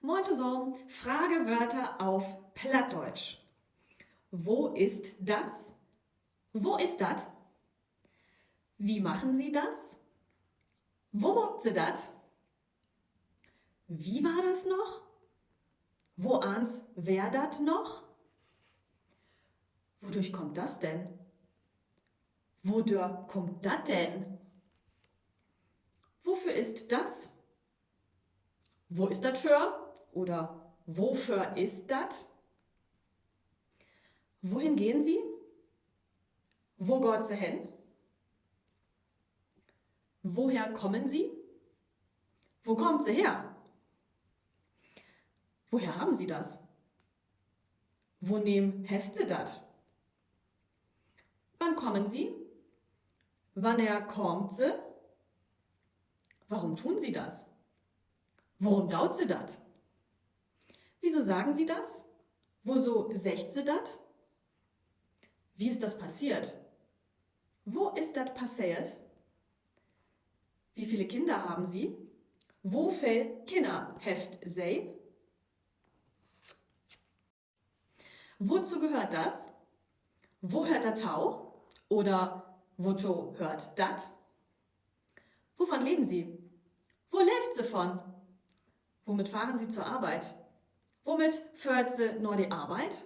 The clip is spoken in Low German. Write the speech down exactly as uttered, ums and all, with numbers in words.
Moin tosamen, Fragewörter auf Plattdeutsch. Wo ist das? Wo is dat? Wie machen Sie das? Wo maakt Se dat? Wie war das noch? Woans weer dat noch? Wodurch kommt das denn? Wodör kummt dat denn? Wofür ist das? Wo is dat för? Oder woför is dat? Wohin gehen Sie? Wo gaht Se hen? Woher kommen Sie? Wo kaamt Se her? Woher haben Sie das? Woneem hefft Se dat? Wann kommen Sie? Wannehr kaamt Se? Warum tun Sie das? Worüm doot Se dat? Wieso sagen Sie das? Woso seggt Se dat? Wie ist das passiert? Wo is dat passeert? Wie viele Kinder haben Sie? Wo veel Kinner hefft Se? Wozu gehört das? Wo höört dat to? Oder woto höört dat? Wovon leben Sie? Wo leevt Se von? Womit fahren Sie zur Arbeit? Womit föhrt Se na de Arbeit?